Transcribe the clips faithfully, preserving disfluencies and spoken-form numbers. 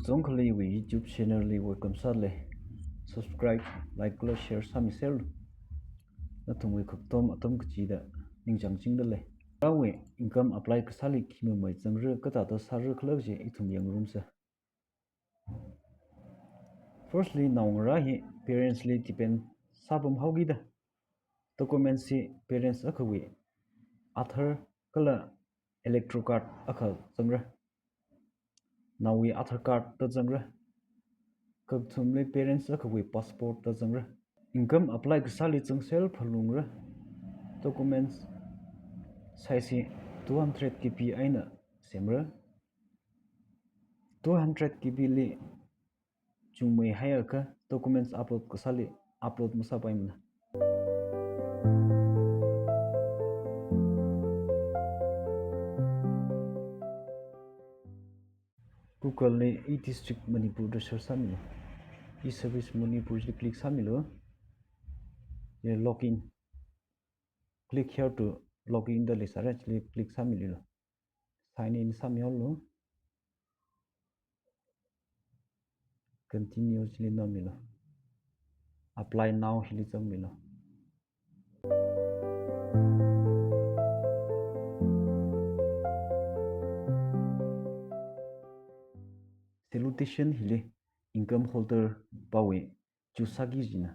Zong khaliwui YouTube channel li welcome sālei. Subscribe, like kala share sāmiserlu. Nathumwui khaktom atam kachida ningchāngchingdalei. Ngarāwui income apply kasāli khi mamei zangra, kathāda sāra khala kaji ithum yangrumsa. Firstly, naongarā hi parents li depend sāpamhaokida, documents hi parents akhawui Aadhaar kala electoral card akha zangra. Naowui Aadhaar card da zangra. Kakathumli parents akhawui passport da zangra. Income apply kasāli zangser phalungra. Documents size hi two hundred K B eina semra. Two hundred K B li chungmeihaiakha documents upload kasāli upload masāpaimana. Google li e-District Manipur da search sāmilu. E-Service Manipur li click sāmilu. Ye login. Click here to login da leisāra, chili click sāmilu. Sign in sāmihaolu. Continue chili namilu. Apply now hili zangmilu. Salutation hili income holder pawui choose sāki kajina.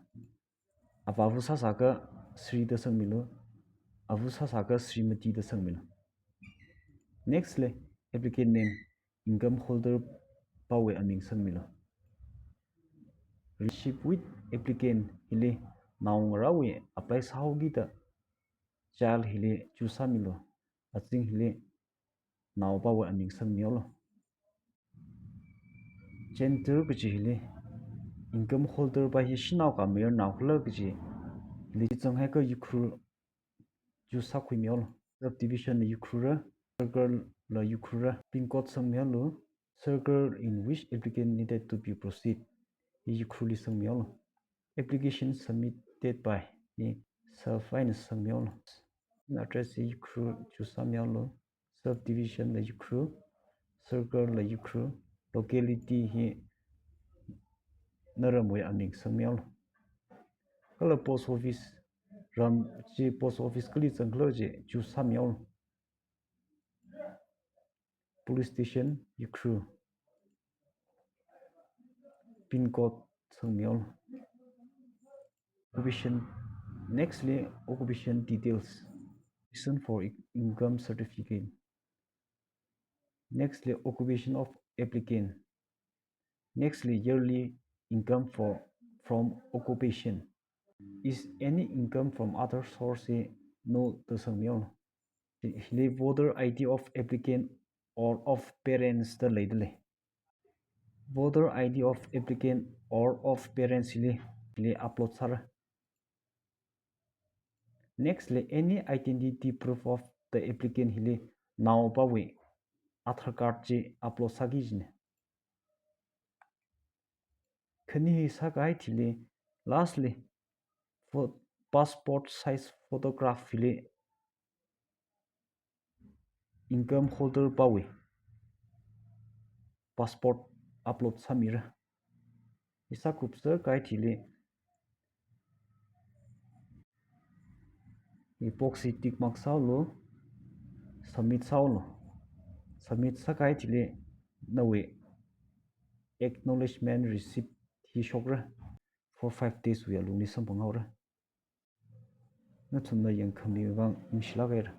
Avāva sāsāakha Shri da sangmilu. Ava sāsāakha Shrimati da sangmilu. Next li applicant name, income holder pawui aming sangmilu. Relationship with applicant hili naongarāwui apply sāhaokida child hili choose sāmilu. Azing hili nao pawui aming sangmihaolu. Gender kaji hili income holder pa hi shanao ka mayarnao khala kaji hili zanghaiakha Ukhrul choose sākhuimihaolu. Subdivision la Ukhrul ra, circle la Ukhrul ra, pin code sangmihaolu. Circle in which applicant needed to be proceed hi Ukhrul li sangmihaolu. Application submitted by hi self eina sangmihaolu. Address hi Ukhrul choose sāmihaolu. Subdivision la Ukhrul, circle la Ukhrul, locality hi naramwui aming sangmihaolu. Kala post office, ram chi post office kali zangkhala chi choose sāmihaolu. Police station, Ukhrul. Pin code sangmihaolu. Occupation, next li occupation details. Reason for i-, income certificate. Next li occupation of applicant. Next li yearly income for, from occupation. Is any income from other source hi no da sangmihaolu. Hili voter I D of applicant or of parents da leidalei. Voter I D of applicant or of parents hili, hili upload sāra. Next li any identity proof of the applicant hili nao pawui Aadhaar card chi upload sāki kajina. Khani hi sākahai thili, lastly, pho-, passport size photograph hili income holder pawui passport upload sāmira. Hi sākupser kahai thili, hi box hi tick mark sāhaolu, submit sāhaolu. Submit sākahai thili nawui acknowledgement receipt hi shokra. Four five days wui alungli samphanghaora. Nathumna yangkhamiwui vang ningshilāk haira.